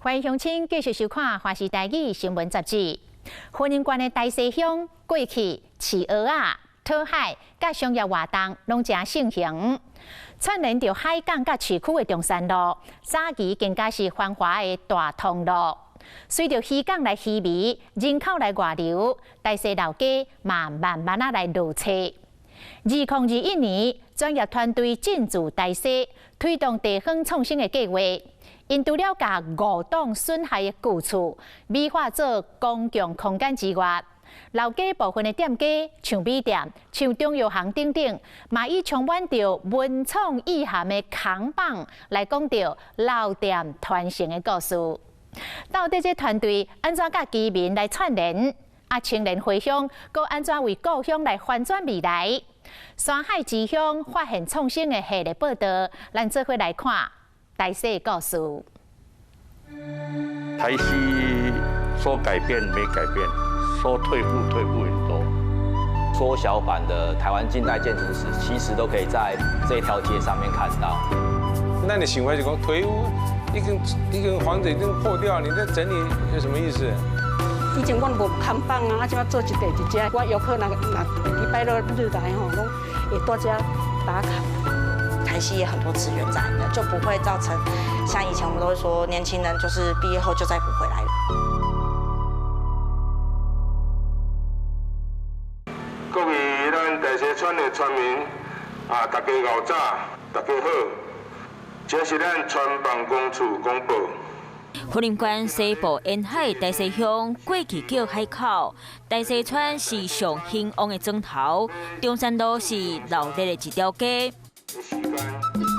歡迎鄉親繼續收看《華視台語新聞雜誌》。雲林縣的大溪鄉過去飼蚵仔、討海、佮商業活動攏誠盛行，串連著海港佮市區的中山路，早期更加是繁華的大通路。隨著漁港來稀微，人口來外流，大溪老街嘛慢慢仔來落冊。2021年，專業團隊進駐大溪，推動地方創生的計畫。𪜶除了共五棟損害的舊厝美化做公共空間之外，老街部分的店家，像米店、像中藥行等等，嘛以充滿著文創意涵的扛棒來講著老店傳承的故事。到底這團隊按怎佮居民來串聯？啊，青年回鄉，閣按怎為故鄉來翻轉未來？山海之鄉發現創新的系列報導，咱做伙來看大溪故事。台西說改變沒改變，說退步退步很多。縮小版的台灣近代建築史，其實都可以在這條街上面看到。那你想法就講退屋，已經已經房子已經破掉，你在整理有什麼意思？以前阮無看板啊，啊，這擺做一塊佇遮，我遊客若若禮拜六日來吼，攏會蹛遮打卡。台西也很多資源在，就不會造成像以前我們都會說，年輕人就是畢業後就再不回來了。各位咱大溪村的村民啊，大家𠢕早，大家好，這是咱村辦公處公報。雲林縣西部沿海大溪鄉過去叫海口，大溪村是上興旺的莊頭，中山路是鬧熱的一條街。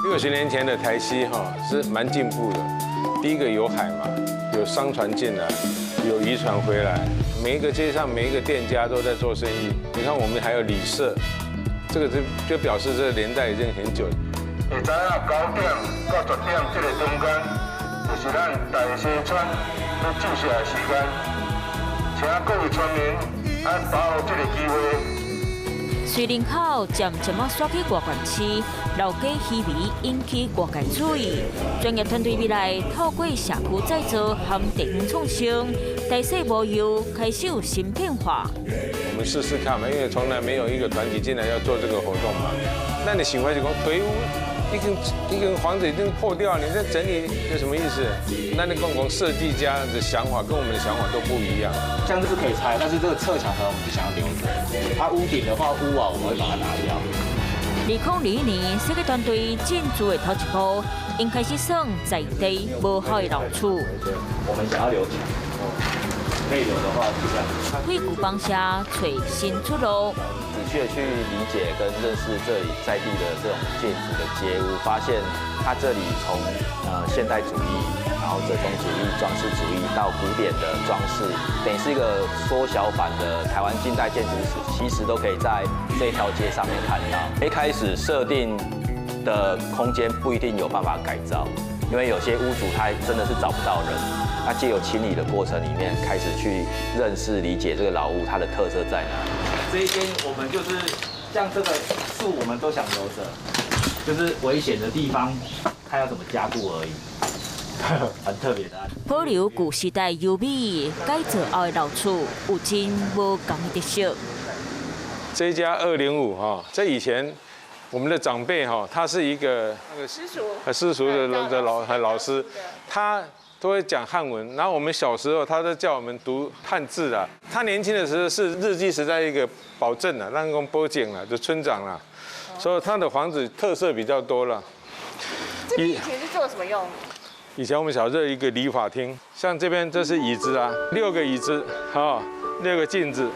60年前的台西哈是蠻進步的，第一個有海嘛，有商船進來，有漁船回來，每一個街上每一個店家都在做生意。你看我們還有旅社，這個就表示這個年代已經很久。下早啊9點到10點這個中間，就是咱大溪村咧注射的時間，請各位村民愛把握這個機會。隨人口漸漸仔徙去外縣市，老街稀微引起外界注意。專業團隊未來透過社區再造和地方創生，大溪模樣開始有新變化。我們試試看嘛，因為從來沒有一個團體進來要做這個活動嘛。那你想法就講退屋，已經已經房子已經破掉，你在整理有什麼意思？那你講講設計家的想法跟我們的想法都不一樣。這樣子是可以拆，但是這個側牆呢，我們就想要留着。它屋頂的話，屋瓦我們會把它拿掉。2021年，設計團隊進駐的頭一步，𪜶開始算在地無效的老厝。我們想要留牆，可以留的話就這樣。廢舊房舍揣新出路。仔細的去理解跟認識這裡在地的這種建築的街屋，發現它這裡從現代主義，然後折中主義、裝飾主義到古典的裝飾，等於是一個縮小版的台灣近代建築史，其實都可以在這條街上面看到。一開始設定的空間不一定有辦法改造，因為有些屋主他真的是找不到人。那藉由清理的過程裡面，開始去認識、理解這個老屋它的特色在哪裡。這一間我們就是像這個樹，我們都想留着，就是危險的地方，看要怎麼加固而已，很特別的。保留舊時代優美改造後的老厝，有真無仝的特色。這一家205哈，這以前我們的長輩哈，他是一個私塾私塾的老師，他都會講漢文，然後我們小時候，他都叫我們讀漢字啊。他年輕的時候是日據時代一個保證啊，咱講保證啦，就村長啦，所以他的房子特色比較多了。這邊以前是做什麼用？以前我們小時候一個理髮廳，像這邊這是椅子啊，六個椅子，哈，六個鏡子，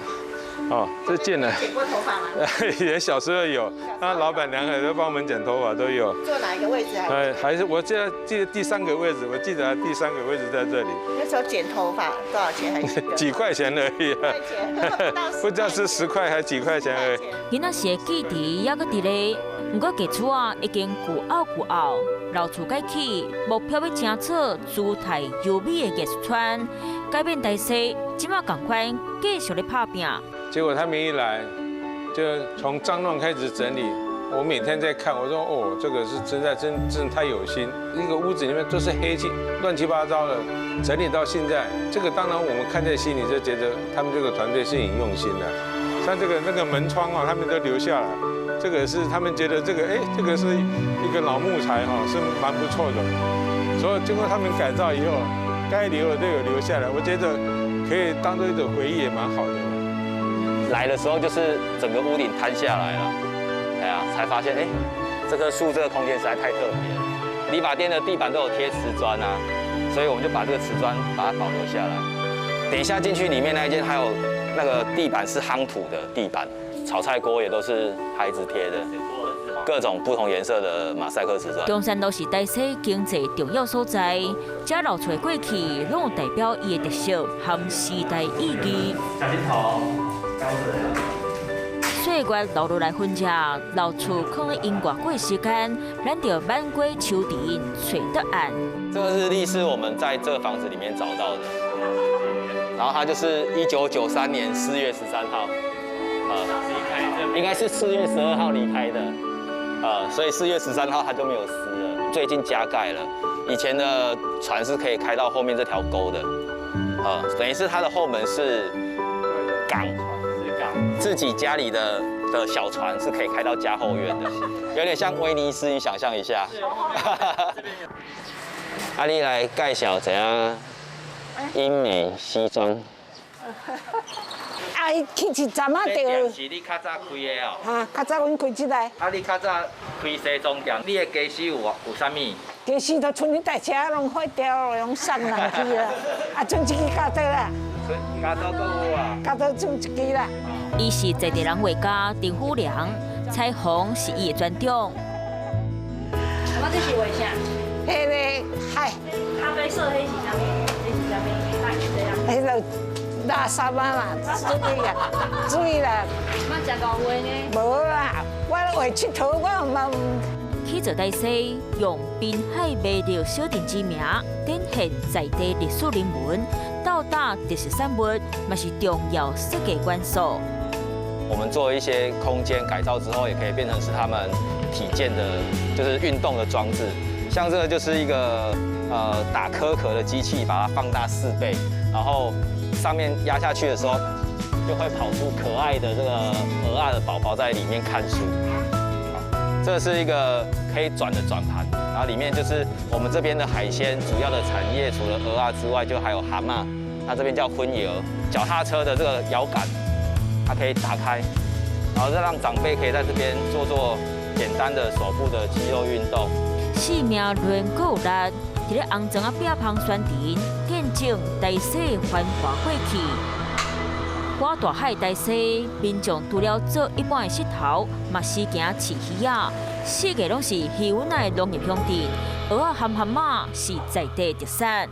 哦，這鏡呢。剪過頭髮嗎？以前小時候有，那老闆娘還都幫我們剪頭髮都有。坐哪一個位置？哎，還是我記得記得第三個位置，我記得第三個位置在這裡。那時候剪頭髮多少錢？還是幾塊錢而已。不知道是10塊還是幾塊錢而已。囡仔時的記憶猶閣佇咧，毋過舊厝仔已經舊漚舊漚，老厝改起，目標欲成做姿態優美的藝術村，改變大勢，這馬仝款繼續咧拍拚。結果他們一來，就從髒亂開始整理，我每天在看，我說哦，這個是真在真真太有心。一個屋子裡面都是黑漆，亂七八糟的，整理到現在，這個當然我們看在心裡就覺得他們這個團隊是很用心的。像這個那個門窗啊，他們都留下來，這個是他們覺得這個哎，這個是一個老木材哈，是蠻不錯的。所以經過他們改造以後，該留的都有留下來，我覺得可以當做一種回憶，也蠻好的。來的時候就是整個屋頂塌下來了。哎呀，才發現哎，這棵樹這個空間實在太特別了。理髮店的地板都有貼瓷磚啊，所以我們就把這個瓷磚把它保留下來。等一下進去裡面那一間，還有那個地板是夯土的地板，炒菜鍋也都是牌子貼的，各種不同顏色的馬賽克瓷磚。中山路是台西經濟重要所在，這留出的過去攏有代表伊的特色和時代意義。小心頭，高水。歲月流落來分遮，老厝囥咧音樂過時間，咱就漫過秋田，揣答案。這個日曆是我們在這個房子裡面找到的，然後它就是1993年4月13號，應該是4月12號離開的，所以4月13號它就沒有撕了。最近加蓋了，以前的船是可以開到後面這條溝的，等於是它的後門是港。自己家裡的小船是可以開到家後院的，有點像威尼斯，你想象一下。啊，你來介紹怎樣英美西裝？啊，伊起一站仔就。是你較早開的哦。哈，較早阮開這個。啊，你較早開西裝店，你的家私有啥物？家私都剩一台車攏壞掉了，攏送人去啦。啊，剩這支鉸刀啦。鉸刀閣有啊。鉸刀剩一支啦。伊是在地人畫家陳虎良，裁縫是伊的專長。我這是畫啥？彼個海。咖啡色，彼是啥物？彼是啥物？海這樣。彼个垃圾啊啦，水啦，水啦。我真厚畫呢？無啦，我畫𨑨迌，我嘛。起做台西，用濱海魅力小鎮之名，展現在地歷史人文，到達特色產物，嘛是重要設計元素。我們做一些空間改造之後，也可以變成是他們體健的，就是運動的裝置。像這個就是一個打殼殼的機器，把它放大4倍，然後上面壓下去的時候，就會跑出可愛的這個蚵仔的寶寶在裡面看書。這是一個可以轉的轉盤，然後裡面就是我們這邊的海鮮主要的產業，除了蚵仔之外，就還有蛤蟆，它這邊叫葷油。腳踏車的這個搖桿，它可以打開，然後再讓長輩可以在這邊做做簡單的手部的肌肉運動。四命輪夠力，佇咧紅磚仔壁旁宣傳，見證台西繁華過去。掛大海台西，民眾除了做一般的穡頭，嘛時行飼魚仔，四界攏是漁塭的農業鄉鎮，蚵仔含蛤蟆是在地特產。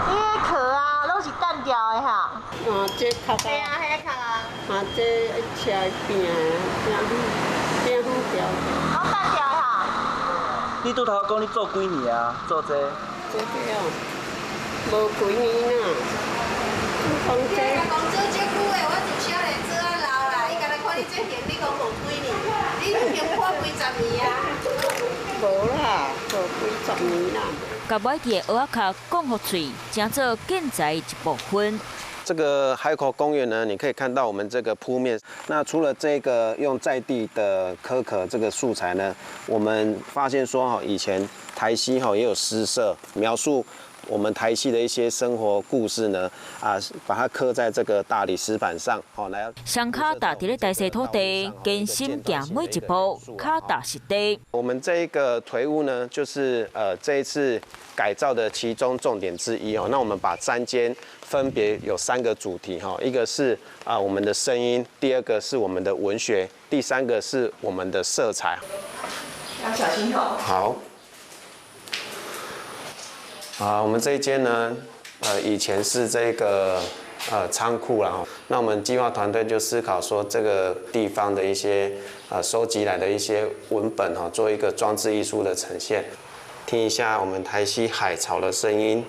這個殼啊，攏是單調的哈。啊，這較對啊，彼個殼啊。啊，這車餅餅餅好調。攏單調的哈。你拄頭講你做幾年啊？做這個？這個哦，無幾年啦。你講做這久的，我自少年做啊老啦。伊敢若看你這型，你講無幾年，你已經破幾十年啊？無啦，無幾十年啦。共買的蚵仔殼講予喙，成做建材一部分。這個海口公園呢，你可以看到我們這個鋪面。那除了這個用在地的蚵殼這個素材呢，我們發現說哈，以前台西哈也有詩社描述我們台西的一些生活故事呢，啊，把它刻在這個大理石板上，好來。雙跤踏佇咧台西土地，艱辛行每一步，跤踏實地。我們這一個頹屋呢，就是這一次改造的其中重點之一哦。那我們把三間分別有3個主題哈，一個是啊我們的聲音，第二個是我們的文學，第三個是我們的色彩。要小心哦。好。啊，我們這一間呢，以前是這個倉庫啦。那我們計劃團隊就思考說，這個地方的一些收集來的一些文本哈，做一個裝置藝術的呈現。聽一下我們台西海潮的聲音。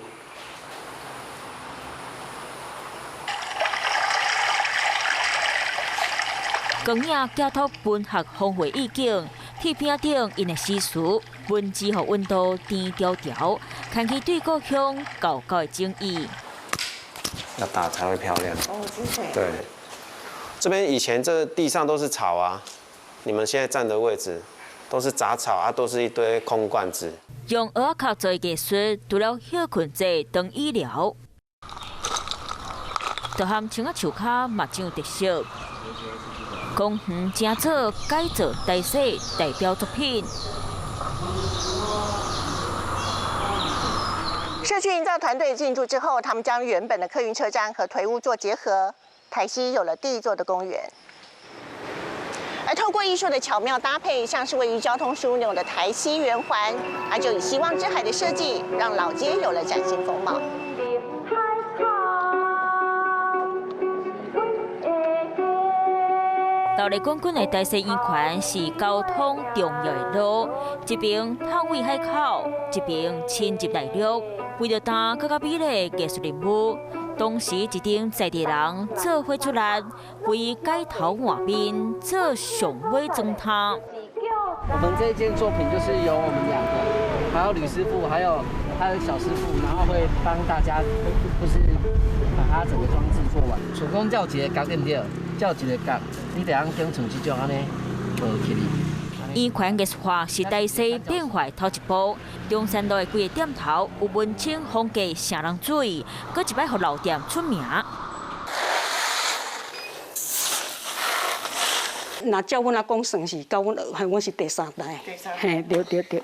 光影寄托文学丰富意境，铁片顶𪜶的诗词，文字予温度甜条条，牵起对故乡厚厚的情意。要打才会漂亮。哦，真的。对，这边以前这地上都是草啊，你们现在站的位置都是杂草啊，都是一堆空罐子。用蚵仔壳做艺术，除了歇睏坐当医疗，就和青仔树跤嘛真有特色。公园正做改造台西代表作品。社区营造团队进驻之后，他们将原本的客运车站和颓屋做结合，台西有了第一座的公园。而透过艺术的巧妙搭配，像是位于交通枢纽的台西圆环，它就以希望之海的设计，让老街有了崭新风貌。闹热滚滚的台西圆环是交通重要的路，一边探位海口，一边深入内陆。为著担阁较美丽的艺术任务，当时一顶在地人做伙出力，为改头换面做上尾装摊。我们这一件作品就是由我们两个，还有吕师傅，还有他的小师傅，然后会帮大家，就是把它整个装置做完。厝讲才有一个角对不对？才有一个角，你得通顶像这种按呢无起哩。圆环艺术化是台西变化头一步。中山路的几个店头有文青风格城人水，阁一摆予老店出名。若照阮阿公算是，到阮学，阮是第三代。嘿，对对对。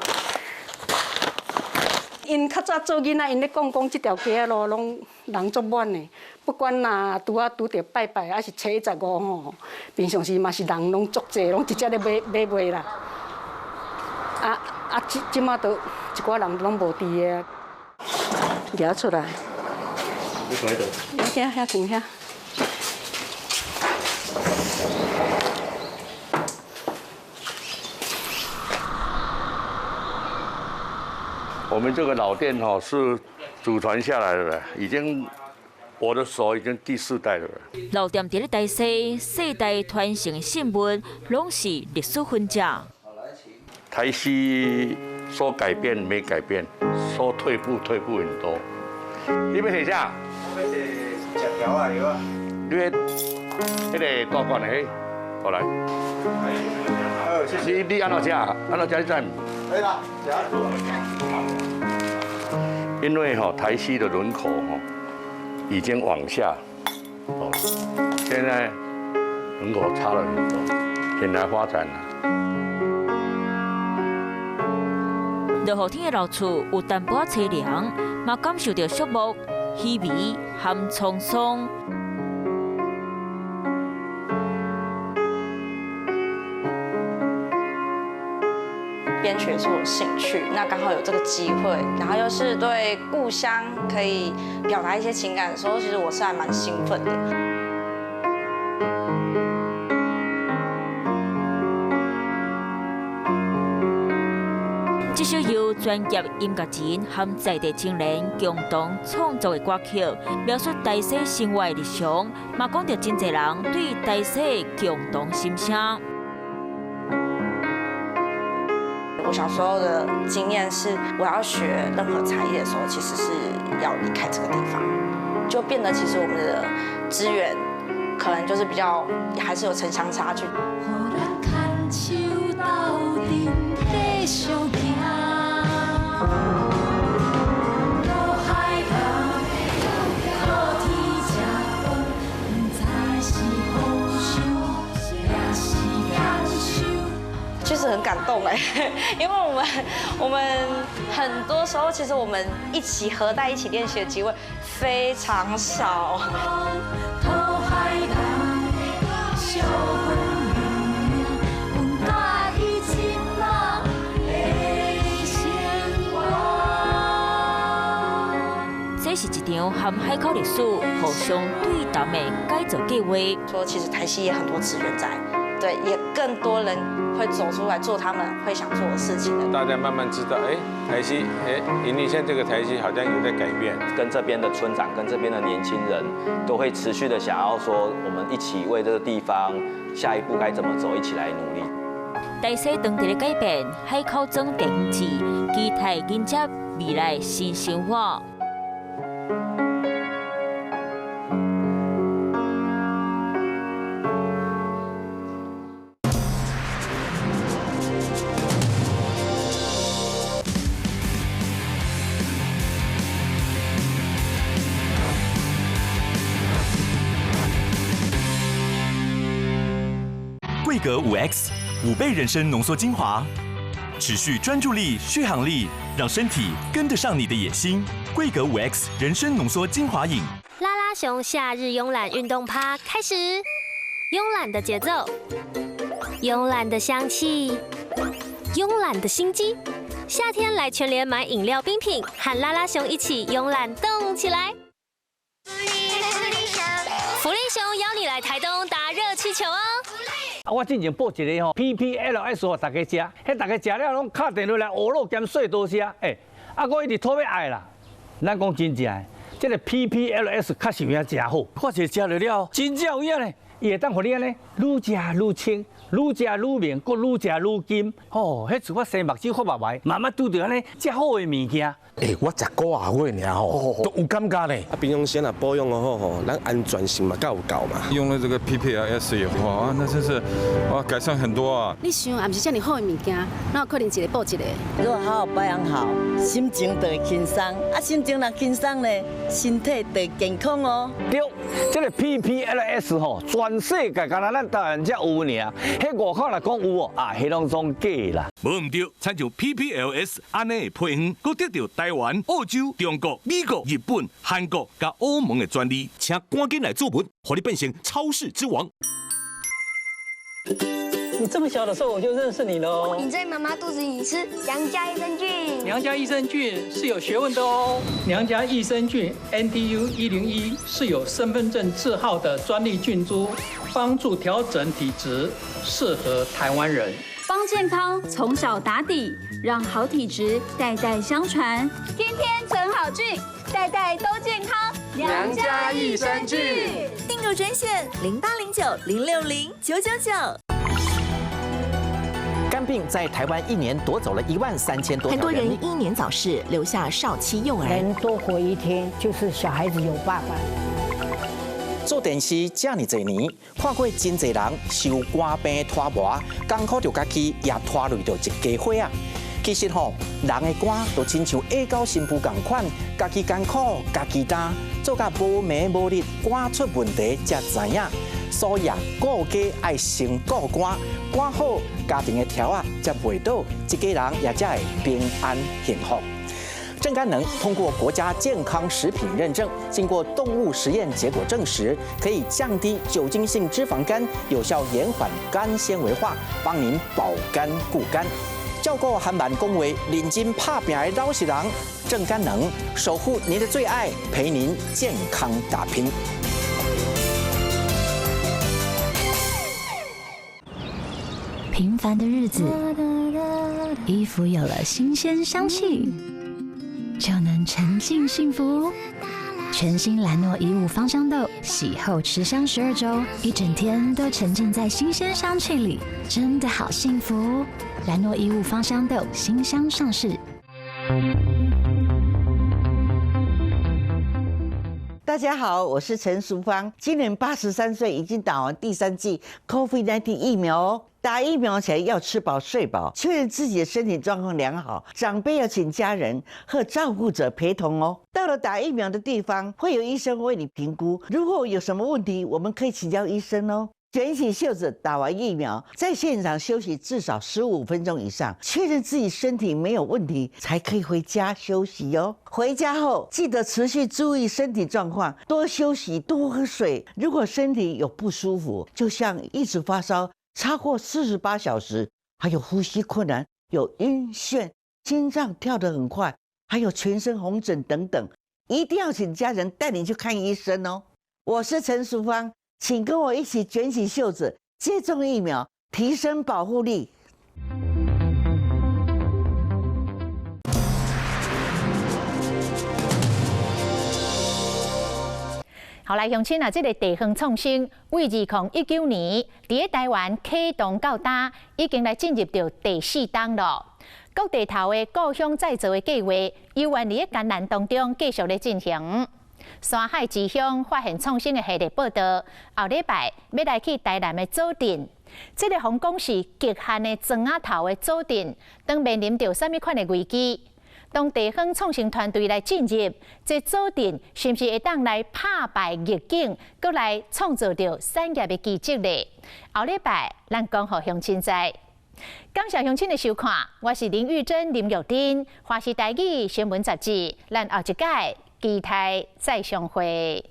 𪜶较早做囡仔，𪜶咧讲讲这条街仔路拢人足满的，不管若拄仔拄著拜拜，抑是初一十五吼，平常时嘛是人拢足济，拢直接咧买买卖啦。啊，这这马都一寡人拢无伫个，举出来。你摆佗？遐遐藏遐。我们这个老店哈是祖传下来的了，已经我的手已经第四代了。老店伫咧台西，世代传承的信物，拢是历史痕迹。台西说改变没改变，说退步退步很多。你欲提啥？我欲提食条仔药啊。你欲彼个大罐的，过来。好，谢谢。你按怎食？按怎食你知毋？可以啦，食。因为吼台西的人口吼已经往下，哦，现在人口差了很多，很难发展了。落雨天的老厝有淡薄仔凄凉，嘛感受著肃穆、稀微含沧桑。编曲是我兴趣，那刚好有这个机会，然后又是对故乡可以表达一些情感的时候，其实我是还蛮兴奋的。这首由专业音乐人和在地青年共同创作的歌曲，描述台西生活的日常，嘛讲著真济人对台西的共同心声。我小时候的经验是，我要学任何才艺的时候，其实是要离开这个地方，就变得其实我们的资源可能就是比较还是有城乡差距。确实很感动哎，因为我们很多时候其实我们一起合在一起练习的机会非常少。这是一场和海口历史互相对谈的改造计划。说其实台西也很多资源在，对，也更多人会会走出来做他们会想做的事情的。大家慢慢知道，哎，台西，哎，云林县这个台西好像有在改变。跟这边的村长，跟这边的年轻人，都会持续的想要说，我们一起为这个地方下一步该怎么走，一起来努力。台西当地的改变，海口庄地方志，期待迎接未来新生活。桂格5X 5倍人参浓缩精华，持续专注力、续航力，让身体跟得上你的野心。桂格5X 人参浓缩精华饮。拉拉熊夏日慵懒运动趴开始，慵懒的节奏，慵懒的香气，慵懒的心机。夏天来全联买饮料冰品，和拉拉熊一起慵懒动起来。福利熊邀你来台东打热气球哦！啊，我之前报一个吼 PPLS 予大家食，彼大家食了拢敲电话来乌鲁兼说多谢，欸，啊，我一直讨欲爱啦。咱讲真正的，这个 PPLS 确实有影诚好，我是食落了，真正有影呢，伊会当予你按呢，愈食愈清，愈食愈明，阁愈食愈金。吼，彼次我生目睭发目眉，慢慢拄著按呢，遮好的物件。欸，我食古仔火尔吼，都有感觉呢。啊，平常时若保养好吼，咱安全性嘛较有够嘛。用了这个 PPLS 以后啊，那真是哇改善很多啊。你想，也毋是遮尔好的物件，哪有可能一个补一个？如果好好保养好，心情就会轻松。啊，心情若轻松呢，身体就会健康哦。对，这个 PPLS 吼，全世界干焦咱台湾才有尔，彼外口若讲有哦，啊，彼拢总假啦。无毋对，亲像 PPLS 按呢的配方，阁得到台湾、澳洲、中国、美国、日本、韩国佮欧盟的专利，请赶紧来做文，予你变成超市之王。你这么小的时候我就认识你了。你在妈妈肚子里吃娘家益生菌，娘家益生菌是有学问的哦。娘家益生菌 NDU 101是有身份证字号的专利菌株，帮助调整体质，适合台湾人。帮健康从小打底，让好体质代代相传。天天存好菌，代代都健康。娘家益生菌，订购专线0809060999。肝病在台湾一年夺走了13000多很多人英年早逝，留下少妻幼儿。能多活一天，就是小孩子有爸爸。做电视这么多年，看过真济人受肝病拖磨，艰苦著家己，也拖累著一家伙仔。其实吼，人的肝就亲像下狗新妇仝款，家己艰苦，家己担，做甲无暝无日，肝出问题才知影。所以啊，顾家爱先顾肝，肝好，家庭的柱仔才袂倒，一家人也才会平安幸福。正肝能通过国家健康食品认证，经过动物实验结果证实，可以降低酒精性脂肪肝，有效延缓肝纤维化，帮您保肝固肝。照顾韩万讲话，认真拍拼的老实人，正肝能守护您的最爱，陪您健康打拼。平凡的日子，衣服有了新鲜香气，就能沉浸幸福。全新兰诺衣物芳香豆，洗后持香12周，一整天都沉浸在新鲜香气里，真的好幸福。兰诺衣物芳香豆新香上市。大家好，我是陈淑芳，今年83岁，已经打完第3剂 COVID-19 疫苗哦。打疫苗前要吃饱睡饱，确认自己的身体状况良好。长辈要请家人和照顾者陪同哦。到了打疫苗的地方，会有医生为你评估，如果有什么问题，我们可以请教医生哦。卷起袖子，打完疫苗，在现场休息至少15分钟以上，确认自己身体没有问题，才可以回家休息哦。回家后记得持续注意身体状况，多休息，多喝水。如果身体有不舒服，就像一直发烧超过48小时，还有呼吸困难、有晕眩、心脏跳得很快，还有全身红疹等等，一定要请家人带你去看医生哦。我是陈淑芳。请跟我一起卷起袖子，接种疫苗，提升保护力，好來，鄉親啊，這个地方創生為2019年佇咧台灣啟動到今，已經來進入著第四冬咯。各地頭的故鄉再造的計劃，猶原佇咧艱難當中繼續咧進行。山海之鄉發現創新的系列報道，後禮拜欲來去台南的左鎮，這个予人講是極限的磚仔頭的左鎮，當面臨著啥物款的危機？當地方創新團隊來進入，這左鎮是毋是會當來拍敗逆境，閣來創造著產業的奇蹟呢？後禮拜咱講予鄉親知。感謝鄉親的收看，我是林玉珍、林玉珍，華視台語新聞雜誌，咱後一擺期待再相會。